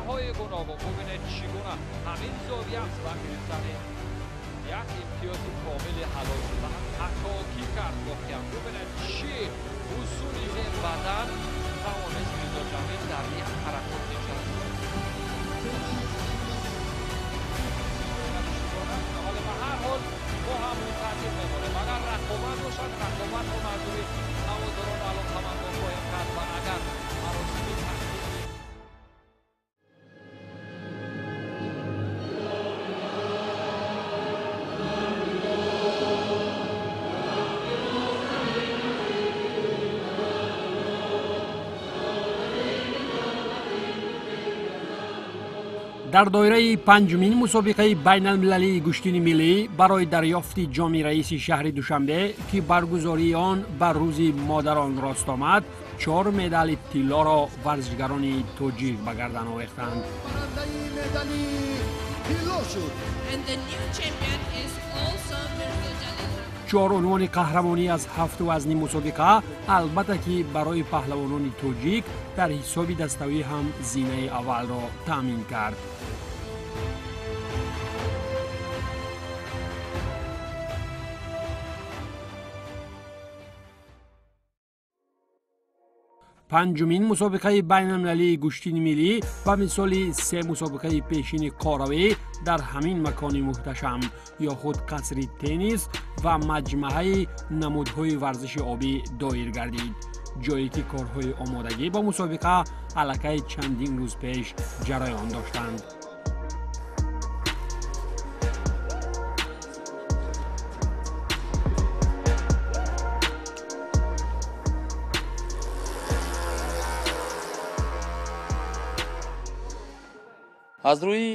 Ҳунарҳои гуногун бубинед, чӣ гуна ҳамин зовия ва гирифтани як имтиёзи комили ҳалол шуда ҳакокӣ кард. Воқеан бубинед, чӣ усули бадан тавонист Мирзо Ҷамил дар як ҳаракоти ҷаззоб. Вале ба ҳар ҳол мо ҳам мунтазир мемонем. Агар рақобат бошад, рақобатро мардуми ҳаводорон алоқамандон хоҳем кард ва агар маросими тақдими Дар доираи панҷумин мусобиқаи байналмилалии гӯштини миллӣ барои дарёфти ҷоми раиси шаҳри Душанбе, ки баргузории он ба Рӯзи модарон рост омад, чор медали тиллоро варзишгарони тоҷик ба гардан овехтанд. Барандаи медали тилло шуд. And the new champion is also Mirzo Jalil. Чор унвони қаҳрамонӣ аз ҳафту вазни мусобиқа албатта ки барои паҳлавонони тоҷик дар ҳисоби даставӣ ҳам зинаи аввалро таъмин кард. Панҷумин мусобиқаи байналмилалии гӯштини миллӣ ба мисоли се мусобиқаи пешини қоравӣ дар ҳамин макони муҳташам ё худ қасри теннис ва маҷмаҳаи намудҳои варзиши обӣ доир гардид, ҷое ки корҳои омодагӣ ба мусобиқа аллакай чандин рӯз пеш ҷараён доштанд. Аз рӯи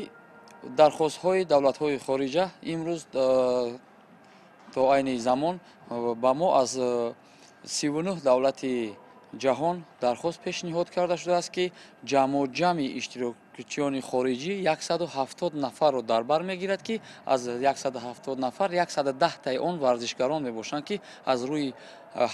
дархостҳои давлатҳои хориҷа имрӯз то айни замон ба мо аз 39 давлати ҷаҳон дархост пешниҳод карда шудааст, ки ҷамъуҷамъи иштирокчиёни хориҷӣ 170 нафарро дар бар мегирад, ки аз 170 нафар 110 таи он варзишгарон мебошанд, ки аз рӯи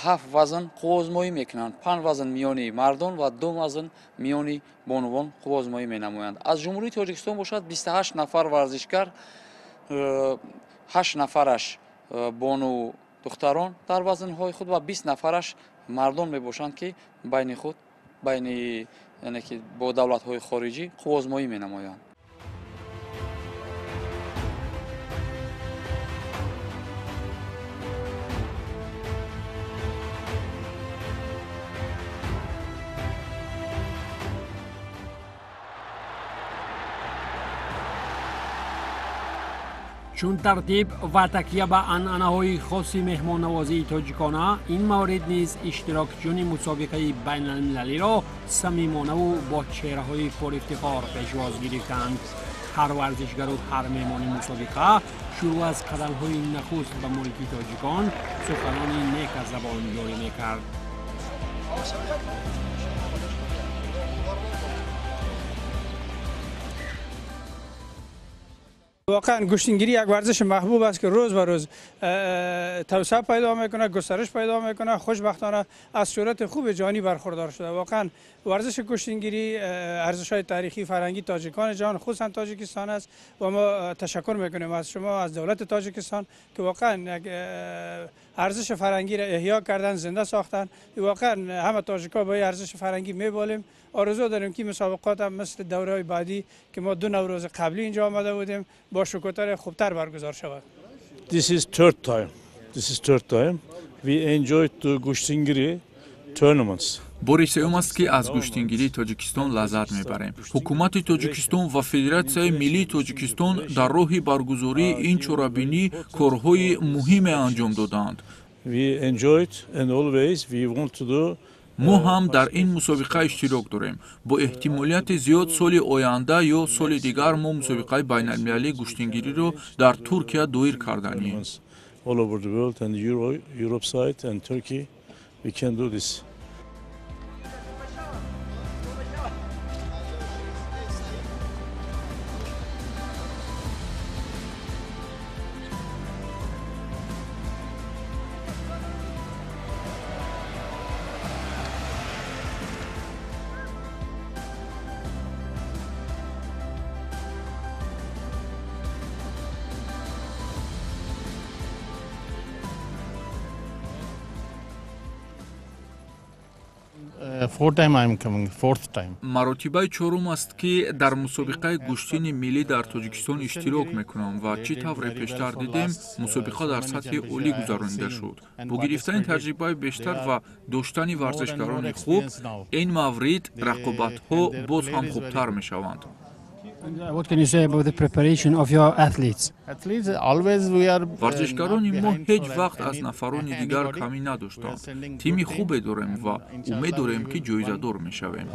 ҳафт вазн қувваозмоӣ мекунанд. Панҷ вазн миёни мардон ва ду вазн миёни бонувон қувваозмоӣ менамоянд. Аз Ҷумҳурии Тоҷикистон бошад 28 нафар варзишгар, ҳашт нафараш бону духтарон дар вазнҳои худ ва 20 нафараш мардон мебошанд, ки байни худ байни яъне ки бо давлатҳои хориҷӣ қувваозмоӣ менамоянд. Чун тартиб ва такя ба анъанаҳои хоси меҳмоннавозии тоҷикона, ин маврид низ иштирокчиёни мусобиқаи байналмилалиро самимонаву бо чеҳраҳои пурифтихор пешвоз гирифтанд. Ҳар варзишгару ҳар меҳмони мусобиқа шурӯъ аз қадамҳои нахуст ба мулки тоҷикон суханони нек аз забон ҷорӣ мекард. واقعا گوشتینگیری یک ورزش محبوب است که روز به روز توسعه پیدا میکنه، گسترش پیدا میکنه. خوشبختانه از صورت خوب جهانی برخوردار شده. واقعا ورزش گوشتینگیری ارزش های تاریخی فرهنگی تاجیکان جهان، خصوصا تاجیکستان است و ما تشکر میکنیم از شما، از دولت تاجیکستان که واقعا یک ارزش فرهنگی را احیا کردن، زنده ساختن. واقعا همه تاجیکا با ارزش فرهنگی میبالیم. آرزو داریم که مسابقات هم مثل دوره‌های بعدی که ما دو نوروز قبلی اینجا آمده بودیم با شکوه‌تر خوبتر برگزار شود. This is third time. This is third time. We enjoyed the Gushtingiri tournaments. Бори сеюм аст, ки аз гӯштингирии Тоҷикистон лаззат мебарем. Ҳукумати Тоҷикистон ва Федератсияи миллии Тоҷикистон дар роҳи баргузории ин чорабинӣ корҳои муҳиме анҷом додаанд. We enjoyed and always we want to do. Мо ҳам дар ин мусобиқа иштирок дорем. Бо эҳтимолияти зиёд соли оянда ё соли дигар мо мусобиқаи байналмилалии гӯштингириро дар Туркия доир карданием. All over the world and Europe side and Turkey, we can do this. Маротибаи чорум аст, ки дар мусобиқаи гӯштини миллӣ дар Тоҷикистон иштирок мекунам ва чӣ тавре пештар дидем, мусобиқа дар сатҳи олӣ гузаронида шуд. Бо гирифтани таҷрибаи бештар ва доштани варзишгарони хуб, ин маврид рақобатҳо боз ҳам хубтар мешаванд. What can you say about the preparation of your athletes? Варзишгарони мо ҳеҷ вақт аз нафарони дигар камӣ надоштанд. Тими хубе дорем ва умед дорем, ки ҷоизадор мешавем.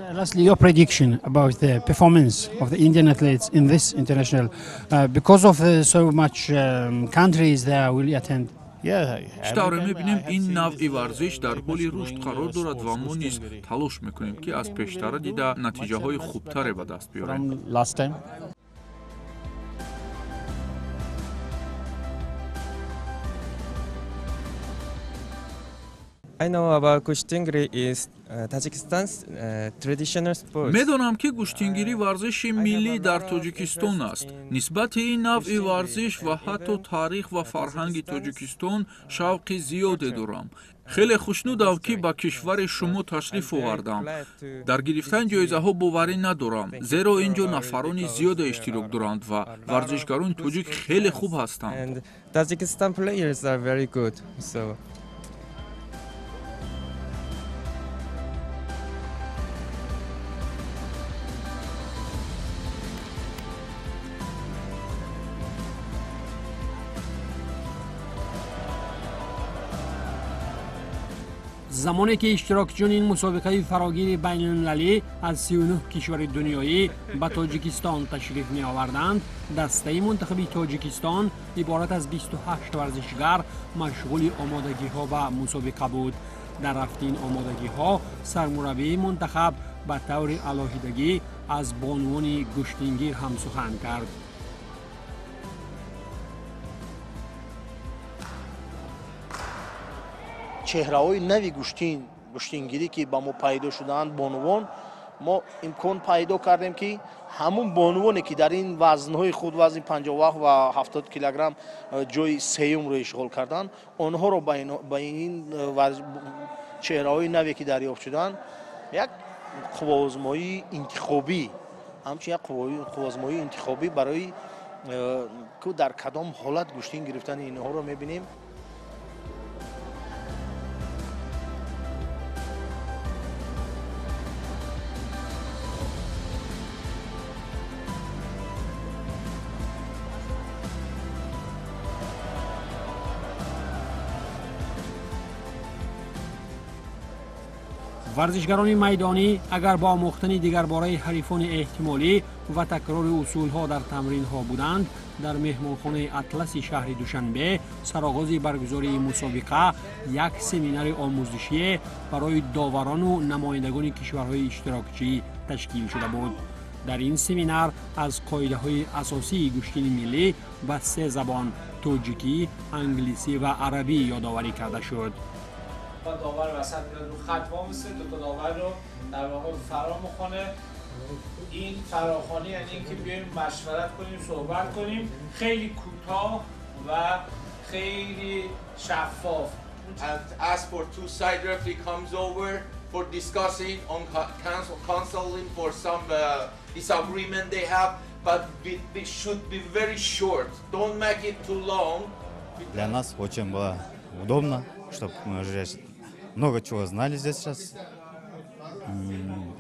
And lastly, your prediction about the performance of the Indian athletes in this international, because of so much countries there will attend. Чӣ тавре мебинем, ин навъи варзиш дар ҳоли рушд қарор дорад ва мо низ талош мекунем, ки аз пештара дида натиҷаҳои хубтаре ба даст биёрем. I know about Kushtingiri is Tajikistan's traditional sport. Медонам, ки гӯштингирӣ варзиши миллӣ дар Тоҷикистон аст. Нисбати ин навъи варзиш ва ҳатто таърих ва фарҳанги Тоҷикистон шавқи зиёде дорам. Хеле хушнудам, ки ба кишвари шумо ташриф овардам. Дар гирифтани ҷоизаҳо боварӣ надорам, зеро ин ҷо нафарони зиёде иштирок доранд ва варзишгарони тоҷик хеле хуб ҳастанд. Tajikistan players are very good. So Замоне ки иштирокчиёни ин мусобиқаи фарогири байналмилалӣ аз 39 кишвари дунёӣ ба Тоҷикистон ташриф меоварданд, дастаи мунтахаби Тоҷикистон иборат аз 28 варзишгар машғули омодагиҳо ба мусобиқа буд. Дар рафти ин омодагиҳо сармураббии мунтахаб ба таври алоҳидагӣ аз бонувони гӯштингир ҳам сухан кард. Чеҳраҳои нави гӯштингирӣ, ки ба мо пайдо шудаанд бонувон, мо имкон пайдо кардем, ки ҳамун бонувоне, ки дар ин вазнҳои худ, вазни 57 ва 70 килограмм ҷои сеюмро ишғол карданд, онҳоро ба ин чеҳраҳои наве, ки дарёфт шуданд, як қувваозмоии интихобӣ, ҳамчун як қувваозмоии интихобӣ барои ку дар кадом ҳолат гӯштин гирифтани инҳоро мебинем. Варзишгарони майдонӣ агар бо омӯхтани дигарбораи ҳарифони эҳтимолӣ ва такрори усулҳо дар тамринҳо буданд, дар меҳмонхонаи Атласи шаҳри Душанбе сароғози баргузории мусобиқа як семинари омӯзишие барои доварону намояндагони кишварҳои иштирокчӣ ташкил шуда буд. Дар ин семинар аз қоидаҳои асосии гӯштини миллӣ ба се забон тоҷикӣ, англисӣ ва арабӣ ёдоварӣ карда шуд. داور وسط میاد رو خط وامیسه، دو تا داور رو در واقع فرا میخونه. این فراخوانی یعنی اینکه بیایم مشورت کنیم، صحبت کنیم، خیلی کوتاه و خیلی شفاف. And ask for two side referee comes over for discussing on counseling for some disagreement they have, but it should be very short. Don't make it too long. Для нас очень было удобно, чтобы мы уже много чего знали здесь сейчас,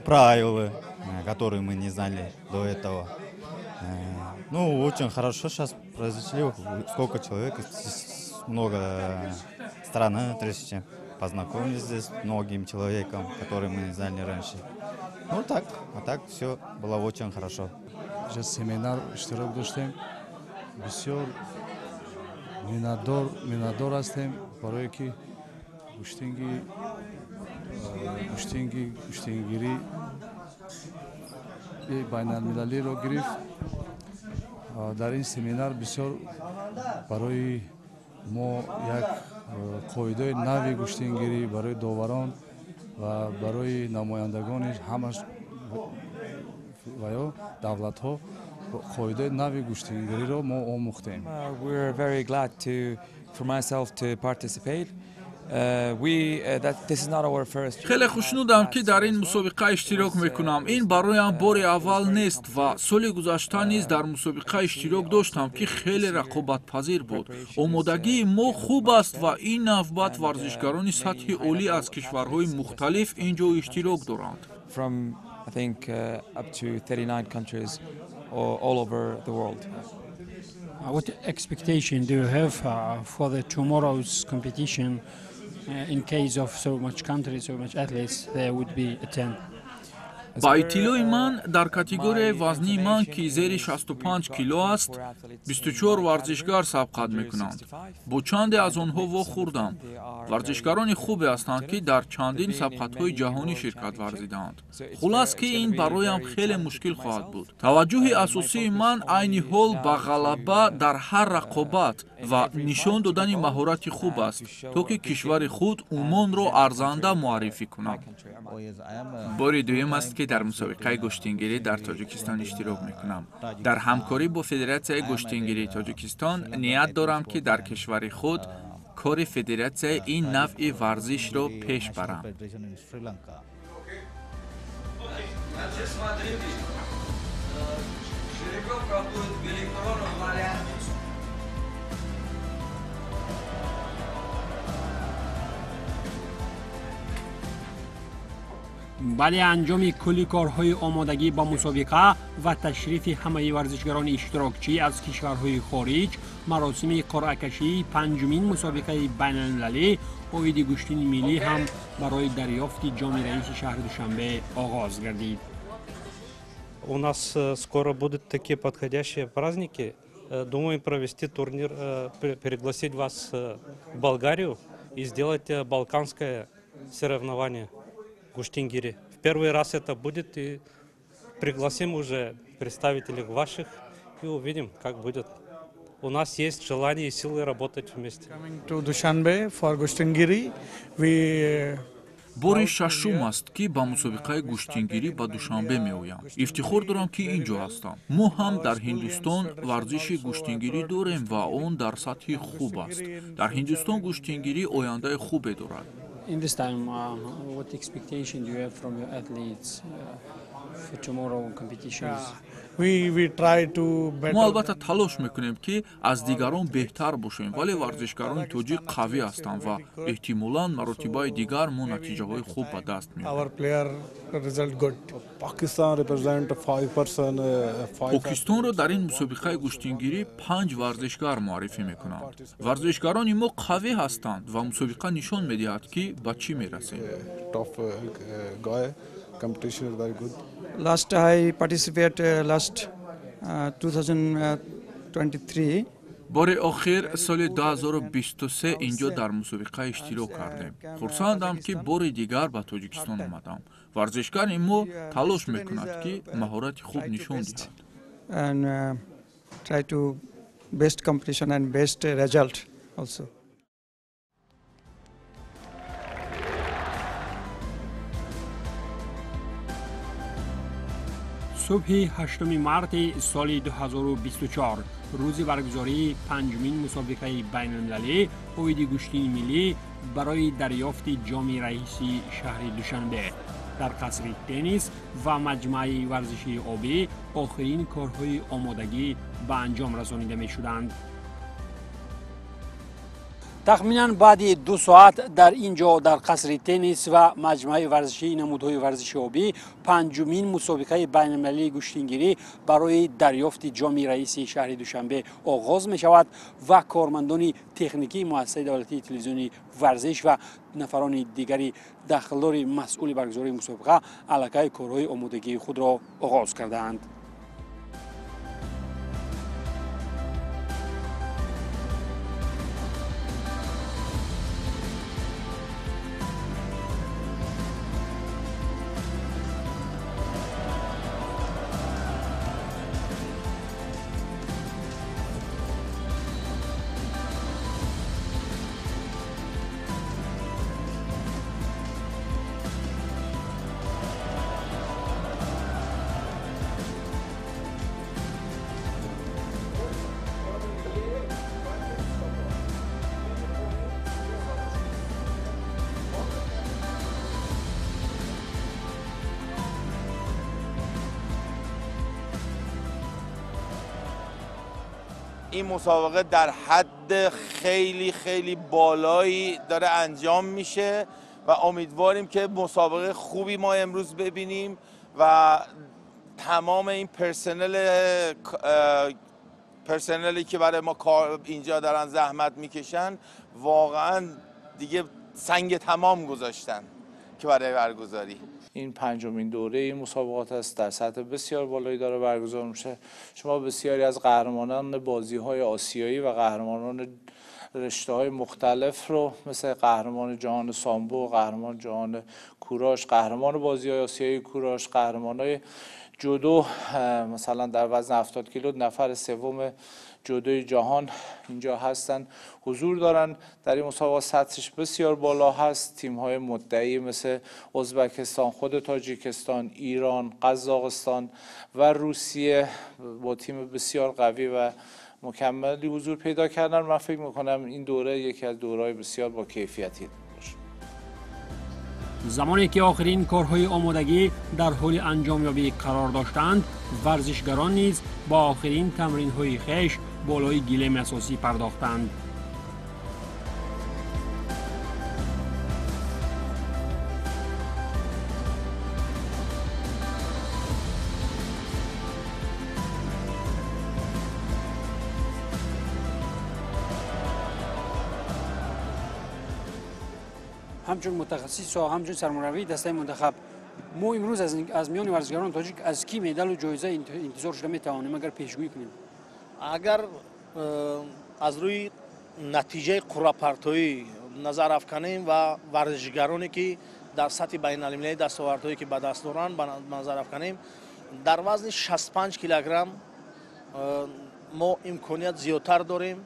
правила, которые мы не знали до этого. Ну, очень хорошо сейчас произошли, сколько человек, много стран, познакомились здесь с многим человеком, который мы не знали раньше. Ну так, а так все было очень хорошо. Сейчас семинар иштирок доштем, бисёр миннатдор ҳастем барое ки гӯштингирӣ байналмилалиро гирифт. Дар ин семинар бисёр барои мо як қоидаи нави гӯштингирӣ барои доварон ва барои намояндагони ҳама ва ё давлатҳо қоидаи нави гӯштингириро мо омӯхтем. We are very glad to for myself to participate. Хеле хушнудам, ки дар ин мусобиқа иштирок мекунам. Ин бароям бори аввал нест ва соли гузашта низ дар мусобиқа иштирок доштам, ки хеле рақобатпазир буд. Омодагии мо хуб аст ва ин навбат варзишгарони сатҳи олӣ аз кишварҳои мухталиф ин ҷо иштирок доранд. I think up to 39 countries all over the world. What expectation do you have for the tomorrow's competition in case of so much countries, so much athletes there would be attend? Ба иттилои ман, дар категорияи вазнии ман, ки зери 65 кило аст, 24 варзишгар сабқат мекунанд. Бо чанде аз онҳо вохӯрдам. Варзишгарони хубе ҳастанд, ки дар чандин сабқатҳои ҷаҳонӣ ширкат варзидаанд. Хулас, ки ин бароям хеле мушкил хоҳад буд. Таваҷҷӯҳи асосии ман айни ҳол ба ғалаба дар ҳар рақобат ва нишон додани маҳорати хуб аст, то ки кишвари худ Умонро арзанда муаррифӣ кунам. Бори дуюм аст, ки дар мусобиқаи гӯштингирӣ дар Тоҷикистон иштирок мекунам. Дар ҳамкорӣ бо Федератсияи гӯштингирии Тоҷикистон ният дорам, ки дар кишвари худ кори федератсияи ин навъи варзишро пеш барам. Баъди анҷоми кулли корҳои омодагӣ ба мусобиқа ва ташрифи ҳамаи варзишгарони иштирокчӣ аз кишварҳои хориҷ, маросими қуръакашии панҷумин мусобиқаи байналмилалӣ оиди гӯштини миллӣ ҳам барои дарёфти ҷоми раиси шаҳри Душанбе оғоз гардид. У нас скоро будут такие подходящие праздники. Думаем провести турнир, пригласить вас в Болгарию и сделать балканское соревнование гуштингири. В первый раз это будет, и пригласим уже представителей ваших и увидим, как будет. У нас есть желание и силы работать вместе. Бори шашум аст, ки ба мусобиқаи гӯштингирӣ ба Душанбе меоям. Ифтихор дорам, ки ин ҷо ҳастам. Мо ҳам дар Ҳиндустон варзиши гӯштингирӣ дорем ва он дар сатҳи хуб аст. Дар Ҳиндустон гӯштингирӣ ояндаи хубе дорад. In this time, what expectation do you have from your athletes for tomorrow competitions? Мо албатта талош мекунем, ки аз дигарон беҳтар бошем, вале варзишгарони тоҷик қавӣ ҳастанд ва эҳтимолан маротибаи дигар мо натиҷаҳои хуб ба даст меорем. Покистонро дар ин мусобиқаи гӯштингирӣ 5 варзишгар муаррифӣ мекунанд. Варзишгарони мо қавӣ ҳастанд ва мусобиқа нишон медиҳад, ки ба чӣ мерасем. Last I participate last 2023. Бори охир соли 2023 инҷо дар мусобиқа иштирок кардем. Хурсандам, ки бори дигар ба Тоҷикистон омадам. Варзишгари мо талош мекунад, ки маҳорати хуб нишон диҳад. And try to best competition and best result also. Субҳи 8 марти соли 2024, рӯзи баргузории панҷумин мусобиқаи байналмилалӣ оиди гӯштини миллӣ барои дарёфти ҷоми раиси шаҳри Душанбе, дар қасри теннис ва маҷмӯаи варзишии обӣ охирин корҳои омодагӣ ба анҷом расонида мешуданд. Тахминан баъди 2 соат дар ин ҷо дар қасри теннис ва маҷмӯаи варзишии намудҳои варзиши обӣ панҷумин мусобиқаи байналмилалии гӯштингирӣ барои дарёфти ҷоми раиси шаҳри Душанбе оғоз мешавад ва кормандони техникии муассисаи давлатии телевизиони варзиш ва нафарони дигари дахлдори масъули баргузории мусобиқа аллакай корҳои омодагии худро оғоз кардаанд. این مسابقه در حد خیلی خیلی بالایی داره انجام میشه و امیدواریم که مسابقه خوبی ما امروز ببینیم و تمام این پرسنلی که برای ما کار اینجا دارن زحمت میکشن واقعا دیگه سنگ تمام گذاشتن که برای برگزاری. این پنجمین دوره این مسابقات است، در سطح بسیار بالایی داره برگزار میشه. شما بسیاری از قهرمانان بازی‌های آسیایی و قهرمانان رشته‌های مختلف رو مثل قهرمان جهان سامبو، قهرمان جهان کوراش، قهرمان بازی‌های آسیایی کوراش، قهرمان‌های جودو مثلا در وزن 70 کیلو نفر سوم جودوی جهان اینجا هستن، حضور دارن. در این مسابقه سطحش بسیار بالا هست. تیم‌های مدعی مثل ازبکستان، خود تاجیکستان، ایران، قزاقستان و روسیه با تیم بسیار قوی و مکملی حضور پیدا کردن. من فکر می‌کنم این دوره یکی از دوره‌های بسیار با کیفیتی باشه. زمانی که آخرین کارهای آمادگی در حال انجامیابی قرار داشتند، ورزشگران نیز با آخرین تمرین‌های خویش بالای گلیم اساسی پرداختند. همچون متخصص و همچون سرمربی دسته منتخب، ما امروز از میان ورزشگران تاجیک از کی مدال و جایزه انتظار شده میتوانیم اگر پیشگویی کنیم؟ اگر از روی نتیجه قرعه‌پرتایی نظر افکنیم و ورزشگرانی که در سطح بین المللی دستاوردهایی که به دست دارند نظر افکنیم، در وزن 65 کیلوگرم ما امکانیت زیادتر داریم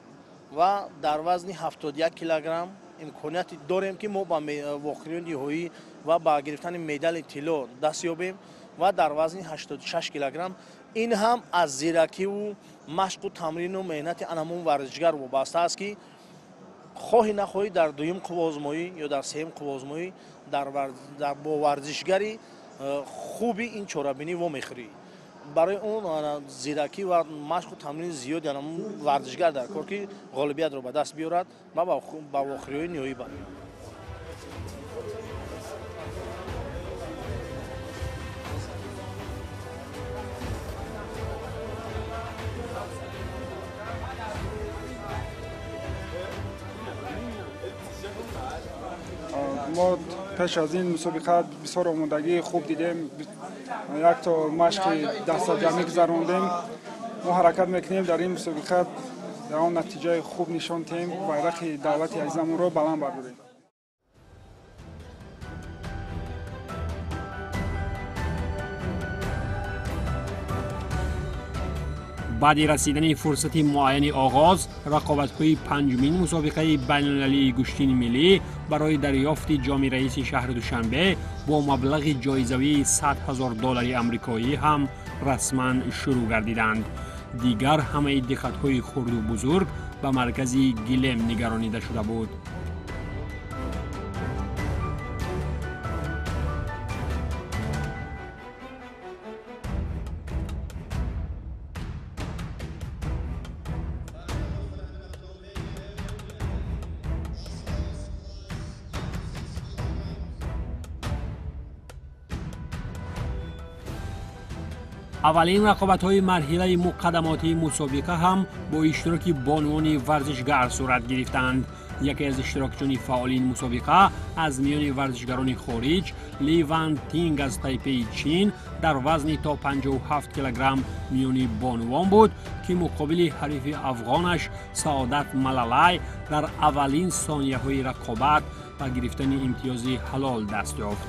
و در وزن 71 کیلوگرم امکانیت داریم که ما با واقعی نهایی و با گرفتن مدال طلا دست یابیم و در وزن 86 کیلوگرم این هم از زیرکی و مشق و تمرین و مهنت انمون ورزشگر وابسته است که خواهی نخواهی در دویم قوازمایی یا در سیم قوازمایی در با ورزشگری خوبی این چاره‌بینی و میخوری. برای اون زیرکی و مشق و تمرین زیاد یعنی ورزشگر در کار که غالبیت رو به دست بیارد و با واخری‌های نهایی برد. ما پیش از این مسابقه بسیار آمادگی خوب دیدیم، یک تا مشق دست جمعی گذراندیم. ما حرکت میکنیم در این مسابقه در آن نتیجه خوب نشان دهیم، بیرق دولت عزیزمون رو بلند برداریم. بعد رسیدن فرصت معین آغاز، رقابت‌های پنجمین مسابقه بین‌المللی گوشتین ملی برای دریافت جام رئیس شهر دوشنبه با مبلغ جایزوی $100,000 آمریکایی هم رسما شروع گردیدند. دیگر همه دقت‌های خرد و بزرگ به مرکز گلیم نگرانیده شده بود. اولین رقابت‌های مرحله مقدماتی مسابقه هم با اشتراک بانوان ورزشگر صورت گرفتند. یکی از اشتراکچیان فعال این مسابقه از میان ورزشگران خارج، لیوان تینگ از تایپه چین در وزن تا 57 کیلوگرم میان بانوان بود که مقابل حریف افغانش سعادت ملالای در اولین ثانیه‌های رقابت و گرفتن امتیاز حلال دست یافت.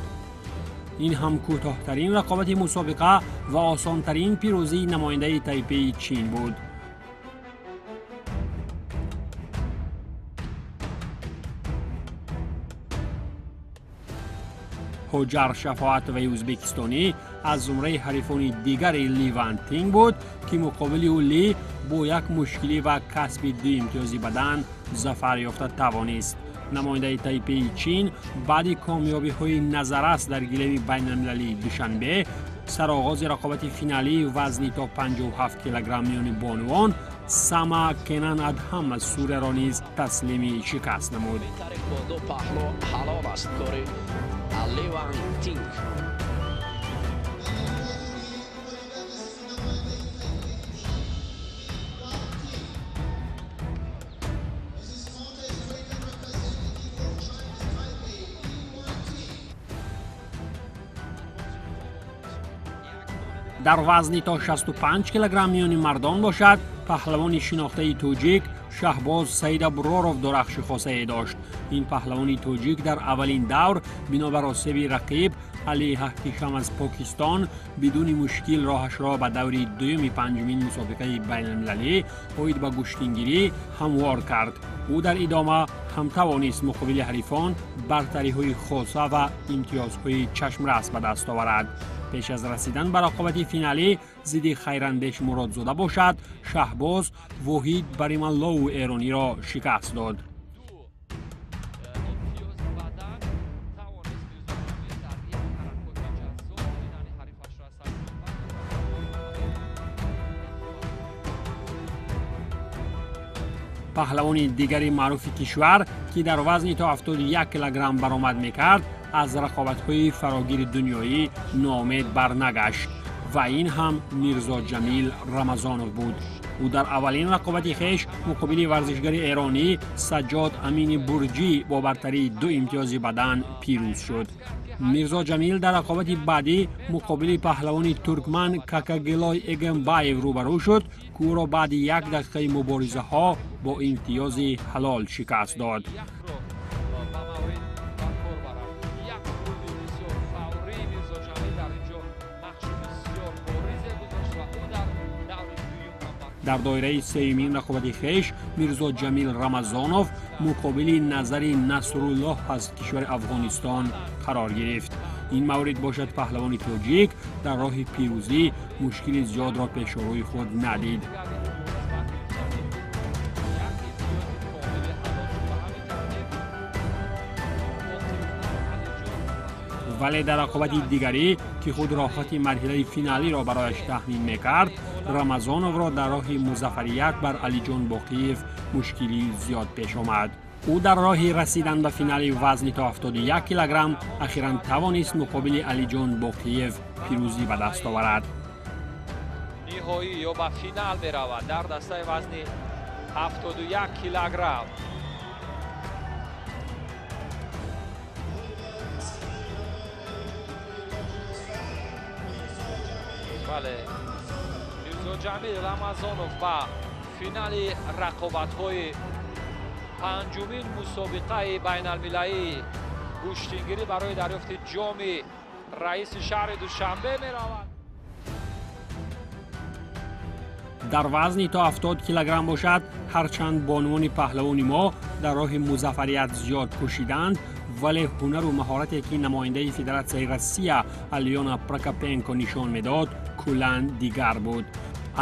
این هم کوتاه‌ترین رقابت مسابقه و آسان‌ترین پیروزی نماینده تایپه چین بود. حجر شفاعت و ازبکستانی از زمره حریفان دیگر لیوان تینگ بود که مقابل او لی با یک مشکلی و کسب 2 امتیاز بدن ظفر یافته توانست. نماینده تایپه چین بعد کامیابی های نظرس در گلیم بین المللی دوشنبه سرآغاز رقابت فینالی وزنی تا 57 کیلوگرم میان بانوان Сама Кенан Адҳам аз Сурияро низ таслими шикаст намуд. Дар вазни то 65 килограмм миёни мардон бошад, паҳлавони шинохтаи тоҷик Шаҳбоз Саидаброров дурахши хосае дошт. Ин паҳлавони тоҷик дар аввалин давр бинобар осеби рақиб Али Ҳаҳтишам аз Покистон бидуни мушкил роҳашро ба даври дуюми панҷумин мусобиқаи байналмилалӣ оид ба гӯштингирӣ ҳамвор кард. Ӯ дар идома ҳам тавонист муқобили ҳарифон бартариҳои хоса ва имтиёзҳои чашмрас ба даст оварад. Пеш аз расидан ба рақобати финалӣ зидди Хайрандеш Муродзода бошад, Шаҳбоз Воҳид Барималлову эрониро шикаст дод. Паҳлавони дигари маъруфи кишвар, ки дар вазни то 71 килограмм баромад мекард, аз рақобатҳои фарогири дунёӣ ноумед барнагашт ва ин ҳам Мирзо Ҷамил Рамазонов буд. Ӯ дар аввалин рақобати хеш муқобили варзишгари эронӣ Саҷҷод Амини Бурҷӣ бо бартарии 2 имтиёзи бадан пирӯз шуд. Мирзо Ҷамил дар рақобати баъдӣ муқобили паҳлавони туркман Какагилой Эгембаев рӯбарӯ шуд, ки ӯро баъди як дақиқаи муборизаҳо бо имтиёзи ҳалол шикаст дод. Дар доираи сеюмин рақобати хеш Мирзо Ҷамил Рамазонов муқобили Назари Насруллоҳ аз кишвари Афғонистон қарор гирифт. Ин маврид бошад, паҳлавони тоҷик дар роҳи пирӯзӣ мушкили зиёдро пешорӯи худ надид. Вале дар рақобати дигарӣ, ки худ роҳати марҳилаи финалиро барояш таҳмин мекард, Рамазоновро дар роҳи музаффарият бар Алиҷон Боқиев мушкилии зиёд пеш омад. Ӯ дар роҳи расидан ба финали вазни то 71 килограмм ахиран тавонист муқобили Алиҷон Боқиев пирӯзӣ ба даст оварад. Ниҳоӣ ё ба финал меравад дар дастаи вазни 71 килограмм. Бале, Мирзо Ҷамил Рамазонов ба финали рақобатҳои панҷумин мусобиқаи байналмилалии гӯштингирӣ барои дарёфти ҷоми раиси шаҳри Душанбе меравад. Дар вазни то 70 килограмм бошад, ҳарчанд бонувони паҳлавони мо дар роҳи музаффарият зиёд кӯшиданд, вале ҳунару маҳорате, ки намояндаи Федератсияи Россия Алёна Прокопенко нишон медод, куллан дигар буд.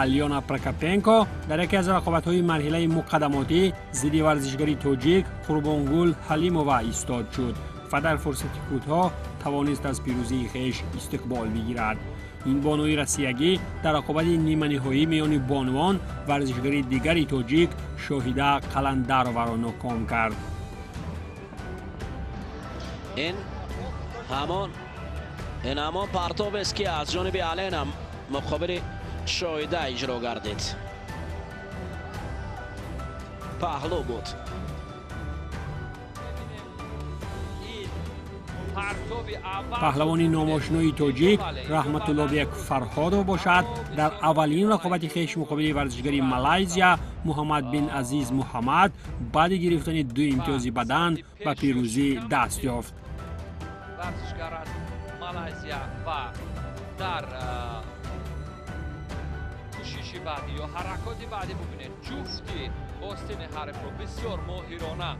Алёна Прокопенко дар яке аз рақобатҳои марҳилаи муқаддамотӣ зидди варзишгари тоҷик Қурбонгул Ҳалимова истод шуд ва дар фурсати кӯтоҳ тавонист аз пирӯзии хеш истиқбол бигирад. Ин бонуи россиягӣ дар рақобати ниманиҳоӣ миёни бонувон варзишгари дигари тоҷик Шоҳида Қаландароваро ноком кард. Ин ҳамон партобест, ки аз ҷониби Алена муқобили Шоҳида иҷро гардид. Паҳлӯ буд. Паҳлавони номошинои тоҷик Раҳматуллобек Фарҳодов бошад, дар аввалин рақобати хеш муқобили варзишгари Малайзия Муҳаммад бин Азиз Муҳаммад баъди гирифтани 2 имтиёзи бадан ба пирӯзӣ даст ёфт. Варзишгар аз Малайзия ва дар кӯшиши баъдӣ ё ҳаракоти баъдӣ бубинед, ҷуфти остини ҳарифро бисёр моҳирона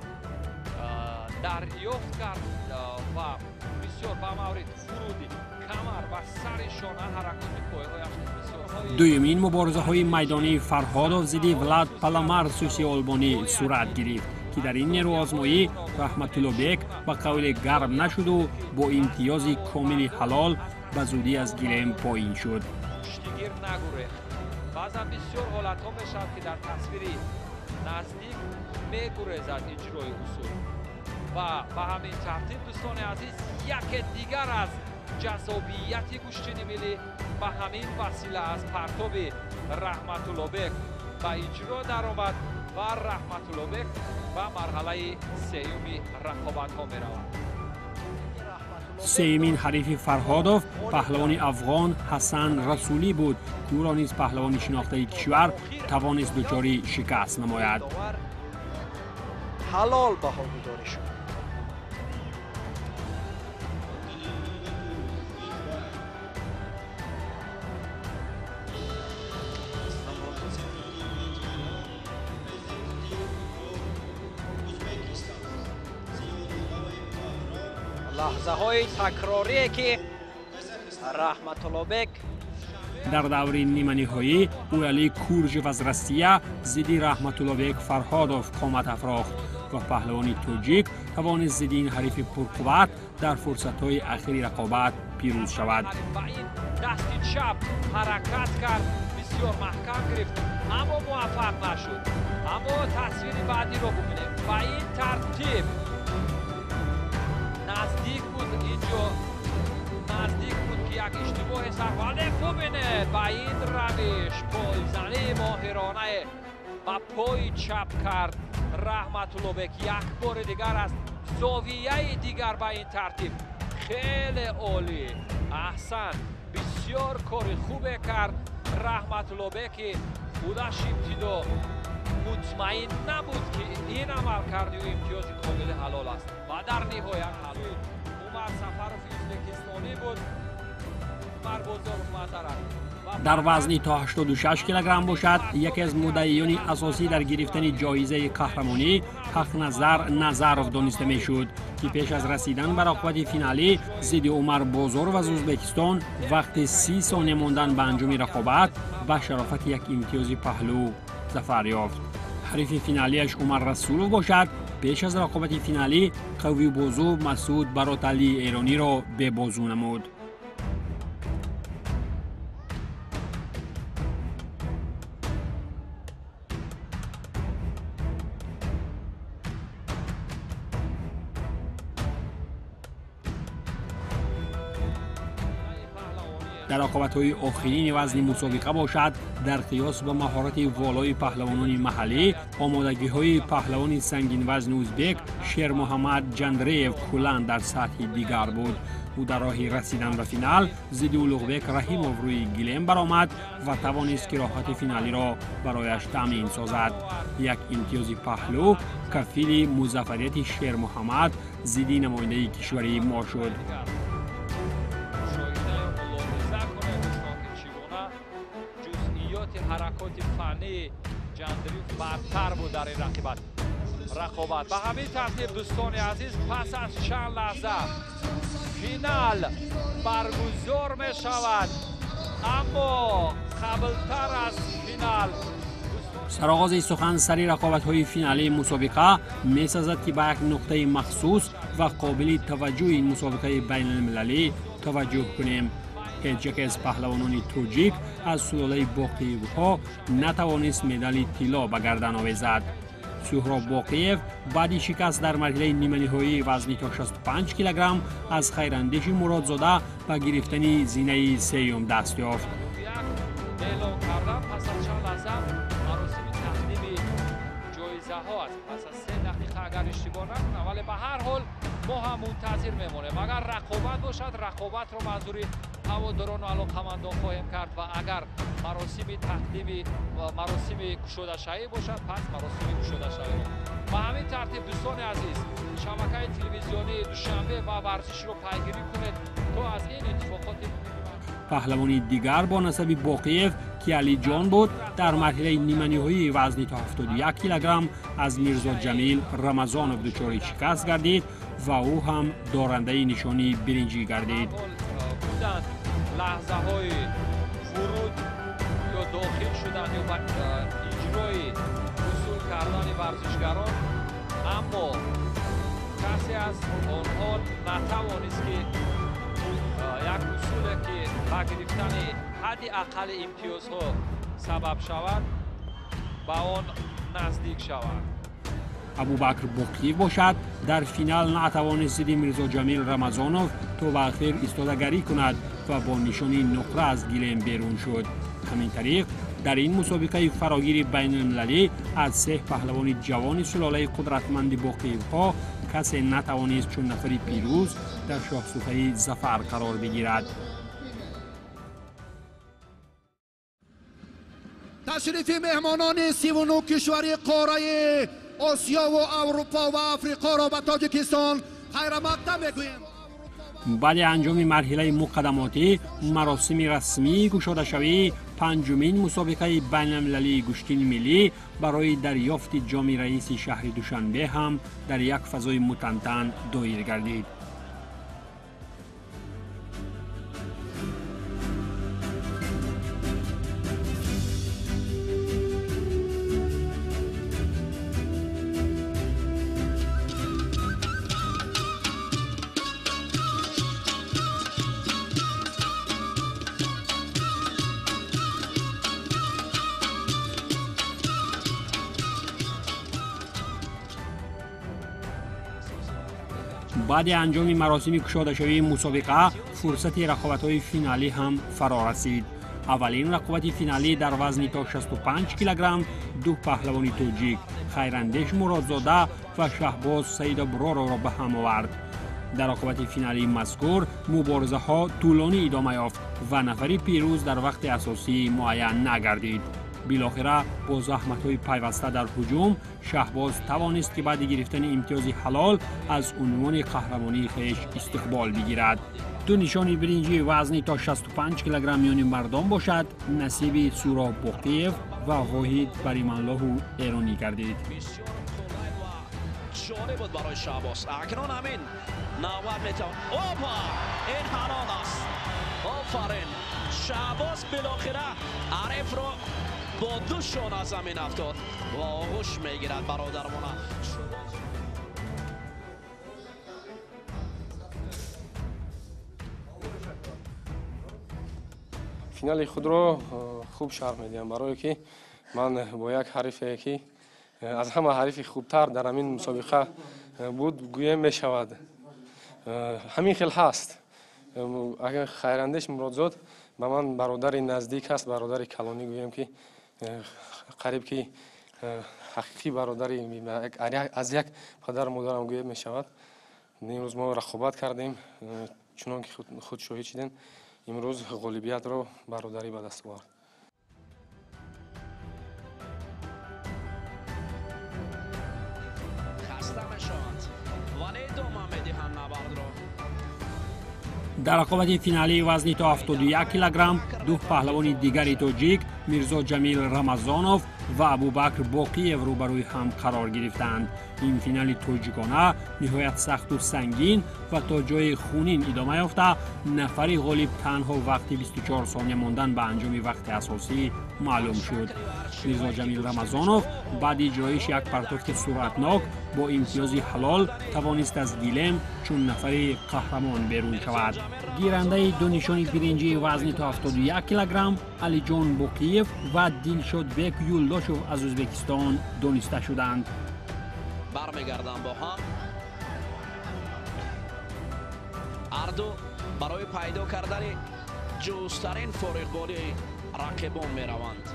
дарёфт кард ва бисёр ба маврид фуруди камар ва сари шона ҳаракоти пойҳояш бисёр. Дуюмин муборизаҳои майдонии Фарҳодов зидди Влад Паламарсуси олбонӣ сурат гирифт, ки дар ин нерӯозмоӣ Раҳматуллобек ба қавле гарм нашуду бо имтиёзи комили ҳалол ба зудӣ аз гилем поин шуд. Гуштигир нагурехт. Баъзан бисёр ҳолатҳо мешавад, ки дар тасвири наздик мегурезад иҷрои усул. Ва ба ҳамин тартиб, дӯстони азиз, яке дигар аз ҷаззобияти гӯштини миллӣ ба ҳамин васила аз партоби Раҳматуллобек ба иҷро даромад ва Раҳматуллобек ба марҳалаи сеюми рақобатҳо меравад. Сеюмин ҳарифи Фарҳодов паҳлавони афғон Ҳасан Расулӣ буд, ки ӯро низ паҳлавони шинохтаи кишвар тавонист дучори шикаст намояд. Ҳалол баҳогузорӣ шуд. Лаҳзаҳои такрорие ки Раҳматуллобек дар даври ниманиҳоӣ Урали Куржев аз Россия зидди Раҳматуллобек Фарҳодов қомат афрохт ва паҳлавони тоҷик тавонист зидди ин ҳарифи пурқувват дар фурсатҳои ахири рақобат пирӯз шавад. Ба ин дасти чап ҳаракат кард, бисёр маҳкам гирифт, аммо муваффақ нашуд. Аммо тасвири баъдиро бубинем. Ба ин тартиб наздик буд, инҷо наздик буд, ки як иштибоҳе сар, вале бубинед, ба ин равиш пойзании моҳиронае ба пои чап кард Раҳматуллобек. Як бори дигар аз зовияи дигар ба ин тартиб. Хеле олӣ, аҳсан, бисёр кори хубе кард Раҳматуллобеки худаш ибтидо мутмаин набуд, ки ин амал карди ӯ имтиёзи комили ҳалол аст ва дар ниҳоят ҳалол. Умар Сафаров ӯзбекистонӣ буд, Умар Бозоров маъзарат. Дар вазни то 86 килограмм бошад, яке аз муддаиёни асосӣ дар гирифтани ҷоизаи қаҳрамонӣ Ҳақназар Назаров дониста мешуд, ки пеш аз расидан ба рақобати финалӣ зидди Умар Бозоров аз Ӯзбекистон вақти 30 сония мондан ба анҷоми рақобат ба шарофати як имтиёзи паҳлӯ зафар ёфт. Ҳарифи финалиаш Умар Расулов бошад, пеш аз рақобати финалӣ қавибозу Масуд Бароталии эрониро бебозу намуд. Дар рақобатҳои охирини вазни мусобиқа бошад, дар қиёс ба маҳорати волои паҳлавонони маҳаллӣ, омодагиҳои паҳлавони сангинвазни ӯзбек Шермуҳаммад Ҷандреев куллан дар сатҳи дигар буд. Ӯ дар роҳи расидан ба финал зидди Улуғбек Раҳимов рӯи гилем баромад ва тавонист ки роҳати финалиро барояш таъмин созад. Як имтиёзи паҳлӯ кафили музаффарияти Шермуҳаммад зидди намояндаи кишвари мо шуд. Ҳаракоти фаннии Ҷандриев бартар буд дар ин рақобат. Ба ҳамин тартиб, дӯстони азиз, пас аз чанд лаҳза финал баргузор мешавад, аммо қаблтар аз финал Сароғози сухан сари рақобатҳои финалии мусобиқа месазад, ки ба як нуқтаи махсус ва қобили таваҷҷӯҳи ин мусобиқаи байналмилалӣ таваҷҷӯҳ кунем. Ҳеҷ яке аз паҳлавонони тоҷик аз сулолаи Боқиевҳо натавонист медали тилло ба гардан овезад. Суҳроб Боқиев баъди шикаст дар марҳилаи ниманиҳоии вазни то 65 килограмм аз Хайрандеши Муродзода ба гирифтани зинаи сеюм даст ёфт. Эълон кардан пас аз чанд лаҳза маросими тақдими ҷоизаҳо аст. Пас аз 3 дақиқа, агар иштибоҳ накунам, вале ба ҳар ҳол мо ҳам мунтазир мемонем. Агар рақобат бошад, рақобатро манзури ҳаводорону алоқамандон хоҳем кард ва агар маросими тақдими маросими кушодашавӣ бошад, пас маросими кушодашавиро. Ба ҳамин тартиб, дӯстони азиз, шабакаи телевизионии Душанбе ва варзишро пайгирӣ кунед, то аз ин иттифоқоти Паҳлавони дигар бо насаби Боқиев, ки Алиҷон буд, дар марҳилаи ниманиҳоии вазни то 71 килограмм аз Мирзо Ҷамил Рамазонов дучори шикаст гардид ва ӯ ҳам дорандаи нишони биринҷӣ гардид. Буданд лаҳзаҳои вуруд ё дохил шудан ё ба иҷрои усул кардани варзишгарон, аммо касе аз онҳо натавонист, ки як усуле, ки ба гирифтани ҳадди аққали имтиёзҳо Сабаб шавад, ба он наздик шавад. Абубакр Боқиев бошад, дар финал натавонист зидди Мирзоҷамил Рамазонов то ба ахир истодагарӣ кунад ва бо нишони нуқра аз гилем берун шуд. Ҳамин тариқ, дар ин мусобиқаи фарогири байналмилалӣ аз се паҳлавони ҷавони сулолаи қудратманди Боқиевҳо касе натавонист чун нафари пирӯз дар шоҳсуфаи зафар қарор бигирад. Ташрифи меҳмонони 39 кишвари қораи Осиёву Аврупо ва Африқоро ба Тоҷикистон хайрамақдам мегӯем. Баъди анҷоми марҳилаи муқаддамотӣ, маросими расмии кушодашавии панҷумин мусобиқаи байналмилалии гӯштини миллӣ барои дарёфти ҷоми раиси шаҳри Душанбе ҳам дар як фазои мутантан доир гардид. Баъди анҷоми маросими кушодашавии мусобиқа, фурсати рақобатҳои финалӣ ҳам фаро расид. Аввалин рақобати финалӣ дар вазни то 65 килограмм ду паҳлавони тоҷик Хайрандеш Муродзода ва Шаҳбоз Саидоброровро ба ҳам овард. Дар рақобати финалии мазкур муборизаҳо тӯлонӣ идома ёфт ва нафари пирӯз дар вақти асосӣ муайян нагардид. Билохира, бо заҳматҳои пайваста дар ҳуҷум, Шаҳбоз тавонист, ки баъди гирифтани имтиёзи ҳалол аз унвони қаҳрамонии хеш истиқбол бигирад. Ду нишони биринҷии вазни то 65 килограмм миёни мардон бошад, насиби Суроб Боқиев ва Воҳид Бариманлоҳу эронӣ гардид. Ҷолиб буд барои Шаҳбоз. Акнун ҳамин навбат метавон. Опа, ин ҳалол аст. Офарин, Шаҳбоз билохира ҳарифро бо ду шона замин афтод ва оғӯш мегирад бародармона. Финали худро хуб шарҳ медиҳам, барое ки ман бо як ҳарифе, ки аз ҳама ҳарифи хубтар дар ҳамин мусобиқа буд, гӯем мешавад. Ҳамин хел ҳаст. Агар Хайрандеш Муродзод ба ман бародари наздик аст, бародари калонӣ, гӯем ки қариб ки ҳақиқӣ бародари аз як падару модарам гӯем мешавад. Имрӯз мо рақобат кардем, чунон ки худ шоҳид шудем, имрӯз ғолибиятро бародарӣ ба даст овард. Хаста мешаванд, вале идома медиҳанд набардро. Дар рақобати финалии вазни то 71 килограмм ду паҳлавони дигари тоҷик Мирзоҷамил Рамазонов ва Абубакр Боқиев рӯбарӯи ҳам қарор гирифтанд. Ин финали тоҷикона ниҳоят сахту сангин ва то ҷои хунин идома ёфта, нафари ғолиб танҳо вақти 24 сония мондан ба анҷоми вақти асосӣ маълум шуд. Мирзоҷамил Рамазонов баъди иҷроиши як партофти суръатнок бо имтиёзи ҳалол тавонист аз гилем чун нафари қаҳрамон берун шавад. Гирандаи ду нишони биринҷии вазни то 71 килограмм Алиҷон Боқиев ва Дилшодбек Юлдошев аз Ӯзбекистон дониста шуданд. Бармегарданд бо ҳам. Ҳарду барои пайдо кардани ҷузтарин фориғболии рақибон мераванд.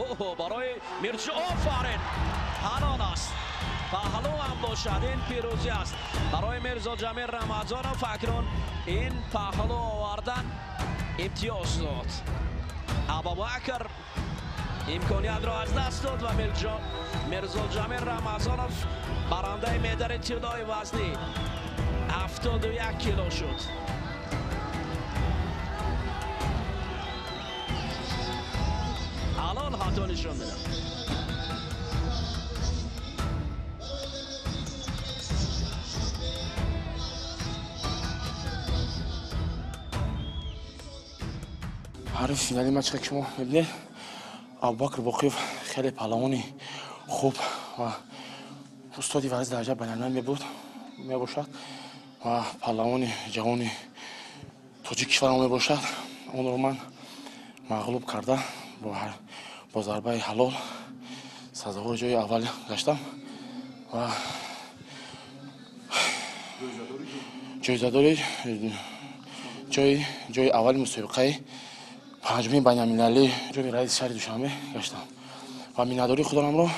Оҳо, барои Мирҷо, офарин, ҳалол аст. Паҳлӯ ҳам бошад, ин пирӯзӣ аст барои Мирзоҷамил Рамазонов. Акнун ин паҳлӯ овардан имтиёз дод. Абубакр имкониятро аз даст дод ва Мирзоҷамил Рамазонов барандаи медали тиллои вазни 71 кило шуд. Ҳалол хато нишон медиҳад. Ҳарифи финали матче ки шумо мебинед, Абубакр Боқиев хеле паҳлавони хуб ва устоди варзиши дараҷаи байналмилалӣ мебошад ва паҳлавони ҷавони тоҷик кишварам мебошад, онро ман мағлуб карда бо зарбаи ҳалол сазовори ҷои аввал гаштам ва ҷоизадори ҷои аввали мусобиқаи панҷумин байналмилалии ҷоми раиси шаҳри Душанбе гаштам ва миннатдории худамро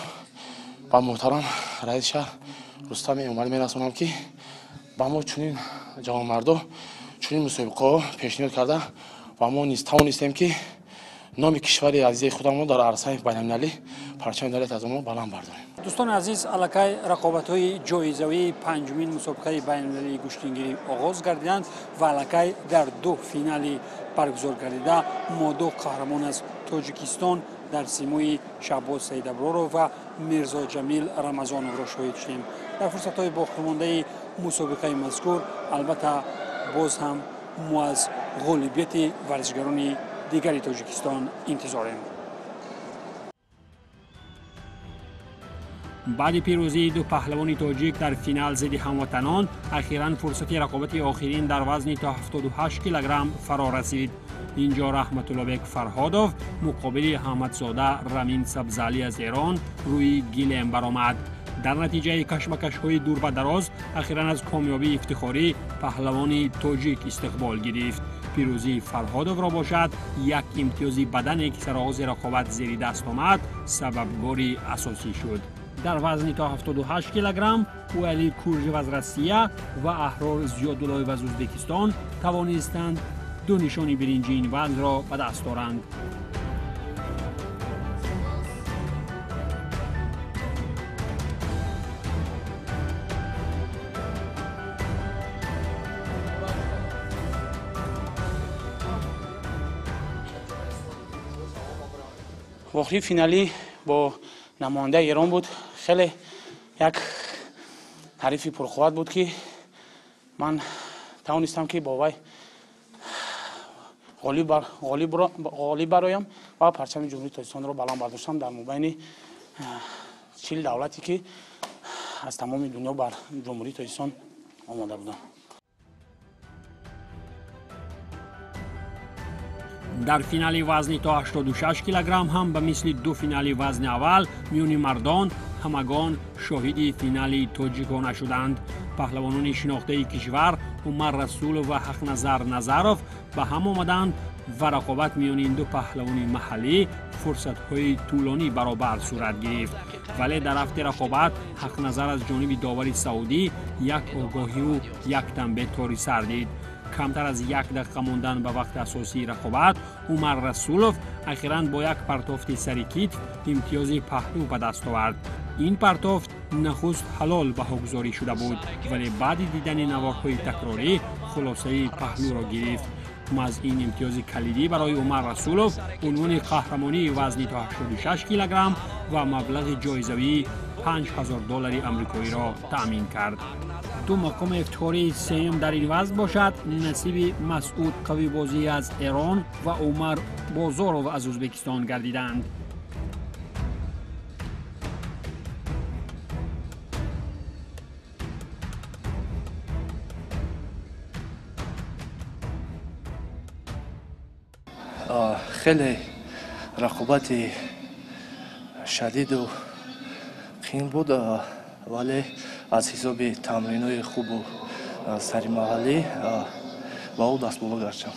ба муҳтарам раиси шаҳр Рустами Эмомалӣ мерасонам, ки ба мо чунин ҷавонмардо чунин мусобиқаҳо пешниҳод карда ва мо низ тавонистем, ки номи кишвари азизи худамро дар арсаи байналмилалӣ парчами давлати азамро баланд бардорем. Дӯстони азиз, аллакай рақобатҳои ҷоизавии панҷумин мусобиқаи байналмилалии гӯштингирӣ оғоз гардиданд ва аллакай дар ду финали баргузор гардида мо ду қаҳрамон аз Тоҷикистон дар симои Шаҳбоз Саидаброров ва Мирзоҷамил Рамазоновро шоҳид шудем. Дар фурсатҳои боқимондаи мусобиқаи мазкур албатта боз ҳам мо аз ғолибияти варзишгарони дигари Тоҷикистон интизорем. Баъди пирӯзии ду паҳлавони тоҷик дар финал зидди ҳамватанон, ахиран фурсати рақобати охирин дар вазни то 78 килограмм фаро расид. Инҷо Раҳматуллобек Фарҳодов муқобили Аҳмадзода Рамин Сабзалӣ аз Эрон рӯи гилем баромад. Дар натиҷаи кашмакашҳои дурбадароз ахиран аз комёбии ифтихорӣ паҳлавони тоҷик истиқбол гирифт. Пирӯзии Фарҳодовро бошад як имтиёзи бадане, ки сароғози рақобат зери даст омад, сабабгори асосӣ шуд. Дар вазни то 78 килограмм Уали Куржев аз Россия ва Аҳрор Зиёдуллоев аз Ӯзбекистон тавонистанд ду нишони биринҷии ин вазнро ба даст оранд. Вохӯрии финалӣ бо намояндаи Эрон буд. Хеле як ҳарифи пурқувват буд, ки ман тавонистам, ки бо вай ғолиб бароям ва парчами Ҷумҳурии Тоҷикистонро баланд бардоштам дар мобайни 40 давлате, ки аз тамоми дунё бар Ҷумҳурии Тоҷикистон омода буданд. Дар финали вазни то 86 килограмм ҳам ба мисли ду финали вазни аввал миёни мардон ҳамагон шоҳиди финали тоҷикона шуданд. Паҳлавонони шинохтаи кишвар Умар Расулов ва Ҳақназар Назаров ба ҳам омаданд ва рақобат миёни ин ду паҳлавони маҳаллӣ фурсатҳои тӯлонӣ баробар сурат гирифт. Вале дар рафти рақобат Ҳақназар аз ҷониби довари саудӣ як огоҳиву як танбеҳ тори сар дид. Камтар аз як дақиқа мондан ба вақти асосии рақобат Умар Расулов ахиран бо як партофти сари китф имтиёзи паҳлӯ ба даст овард. Ин партофт нахуст ҳалол баҳогузорӣ шуда буд, вале баъди дидани наворҳои такрорӣ хулосаи паҳлӯро гирифт. Маҳз ин имтиёзи калидӣ барои Умар Расулов унвони қаҳрамонии вазни то 86 килограмм ва маблағи ҷоизавии 5000 доллари амрикоиро таъмин кард. Ду мақоми ифтихории сеюм дар ин вазн бошад насиби Масъуд Қавибозӣ аз Эрон ва Умар Бозоров аз Ӯзбекистон гардиданд. Хеле рақобати шадиду қин буд, вале аз ҳисоби тамринҳои хубу саримаҳаллӣ ба ӯ дастболо гаштам.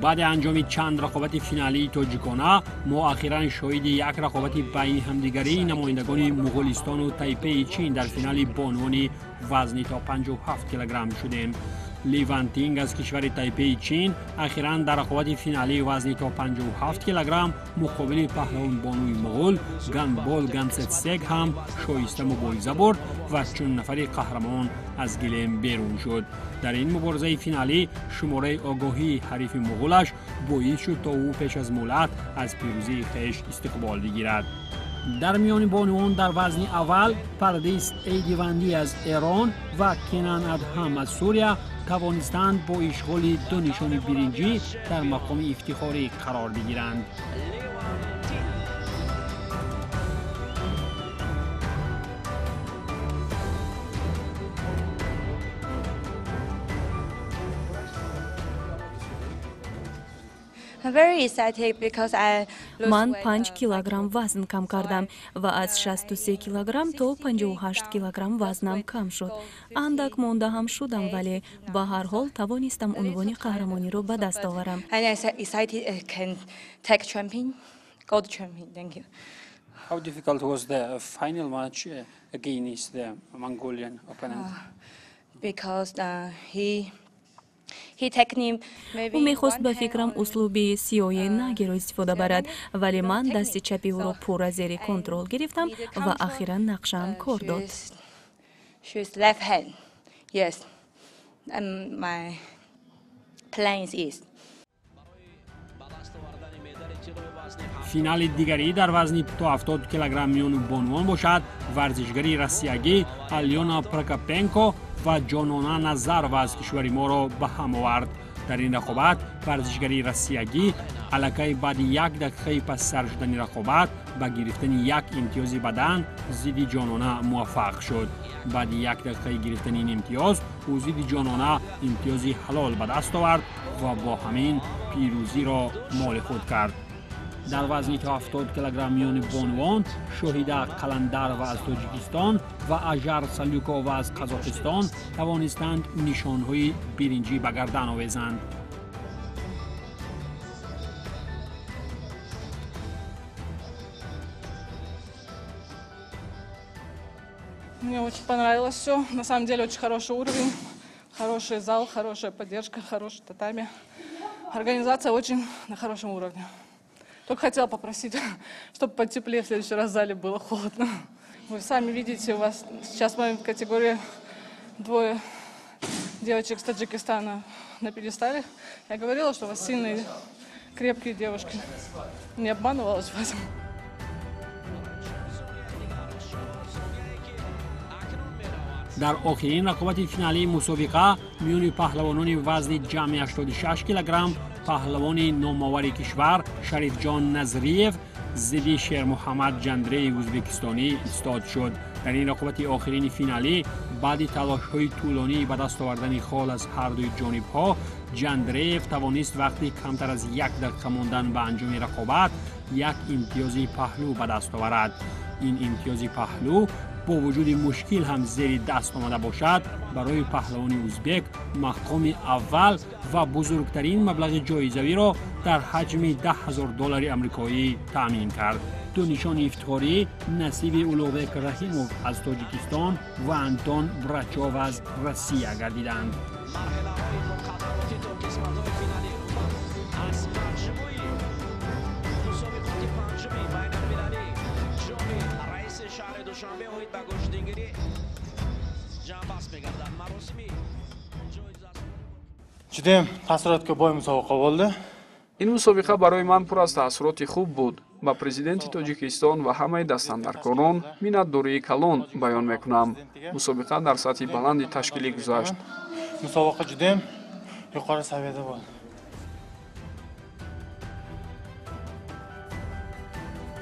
Баъди анҷоми чанд рақобати финалии тоҷикона мо ахиран шоҳиди як рақобати байни ҳамдигарии намояндагони Муғулистону Тайпеи Чин дар финали бонувони вазни то 57 килограмм шудем. Ли Вантинг аз кишвари Тайпеи Чин ахиран дар рақобати финалии вазни то 57 килограмм муқобили паҳлавонбонуи муғул Ганбол Гансетсег ҳам шоиста мубориза бурд ва чун нафари қаҳрамон аз гилем берун шуд. Дар ин муборизаи финалӣ шумораи огоҳии ҳарифи муғулаш боис шуд, то ӯ пеш аз муҳлат аз пирӯзии хеш истиқбол бигирад. Дар миёни бонувон дар вазни аввал Пардис Эйдивандӣ аз Эрон ва Кенан Адҳам аз Сурия тавонистанд бо ишғоли ду нишони биринҷӣ дар мақоми ифтихорӣ қарор бигиранд. Ман 5 килограмм вазн кам кардам ва аз 63 килограмм то 58 килограмм вазнам кам шуд. Андак монда ҳам шудам, вале ба ҳар ҳол тавонистам унвони қаҳрамониро ба даст оварам. How difficult was the final match against the Mongolian opponent? Because he Ӯ мехост ба фикрам услуби сиёе нагиро истифода барад, вале ман дасти чапи ӯро пурра зери контрол гирифтам ва ахиран нақшаам кор дод. Финали дигарӣ дар вазни то 70 килограмм миёни бонувон бошад. Варзишгари россиягӣ Алёна Прокопенко ва Ҷонона Назарова аз кишвари моро ба ҳам овард. Дар ин рақобат варзишгари россиягӣ аллакай баъди як дақиқаи пас сар шудани рақобат ба гирифтани як имтиёзи бадан зидди Ҷонона муваффақ шуд. Баъди як дақиқаи гирифтани ин имтиёз ӯ зидди Ҷонона имтиёзи ҳалол ба даст овард ва бо ҳамин пирӯзиро моли худ кард. Дар вазни то 70 килограмм миёни бонувон Шоҳида Қаландарова аз Тоҷикистон ва Ажар Салюкова аз Қазоқистон тавонистанд нишонҳои биринҷӣ ба гардан овезанд. Мне очень понравилось все. На самом деле очень хороший уровень, хороший зал, хорошая поддержка, хороший татами. Организация очень на хорошем уровне. Только хотела попросить, чтобы потеплее в следующий раз в зале было холодно. Вы сами видите, у вас сейчас в моей категории двое девочек с Таджикистана на пьедестале. Я говорила, что у вас сильные, крепкие девушки. Не обманывалась вас. Дар охирин рақобати финалии мусобиқа миёни паҳлавонони вазни ҷамъи 86 килограмм паҳлавони номовари кишвар Шарифҷон Назриев зидди Шермуҳаммад Ҷандреев ӯзбекистонӣ истод шуд. Дар ин рақобати охирини финалӣ баъди талошҳои тӯлонии ба даст овардани хол аз ҳардуи ҷонибҳо Ҷандреев тавонист вақти камтар аз як дақиқа мондан ба анҷоми рақобат як имтиёзи паҳлӯ ба даст оварад. Ин имтиёзи паҳлӯ бо вуҷуди мушкил ҳам зери даст омада бошад, барои паҳлавони ӯзбек мақоми аввал ва бузургтарин маблағи ҷоизавиро дар ҳаҷми 10 000 доллари амрикоӣ таъмин кард. Ду нишони ифтихорӣ насиби Улуғбек Раҳимов аз Тоҷикистон ва Антон Брачов аз Россия гардиданд. Душанбе оид ба гӯштингирӣ ҷамъбаст мегардад маросими. Judayam taassurotga boy musobaqa bo'ldi. Ин мусобиқа барои ман пур аз таассуроти хуб буд. Ба президенти Тоҷикистон ва ҳамаи дастандаркорон миннатдории калон баён мекунам. Мусобиқа дар сатҳи баланди ташкилӣ гузашт. Musobaqa judayam yuqori saviyada bo'ldi.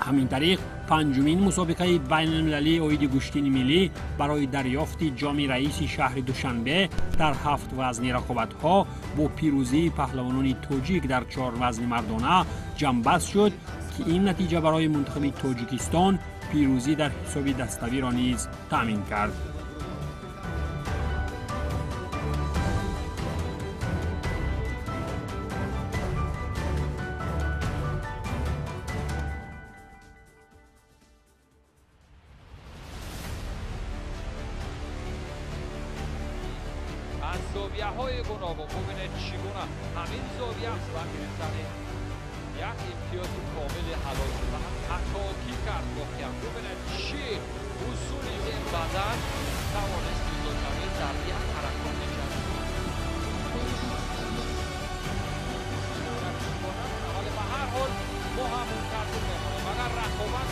Ҳамин тариқ панҷумин мусобиқаи байналмилалии оиди гӯштини миллӣ барои дарёфти ҷоми раиси шаҳри Душанбе дар ҳафт вазни рақобатҳо бо пирӯзии паҳлавонони тоҷик дар чор вазни мардона ҷамъбаст шуд, ки ин натиҷа барои мунтахаби Тоҷикистон пирӯзӣ дар ҳисоби даставиро низ таъмин кард. Аз зовияҳои гуногун бубинед, чӣ гуна ҳамин зовия аст ва гирифтани як имтиёзи комили ҳалол шуд ва ҳатоки кард. Воқеан бубинед, чӣ усули бадан тавонист ҷудошавӣ дар як ҳаракат нишаст, вале ба ҳар ҳол мо ҳам мунтазир мемонем, агар рақобат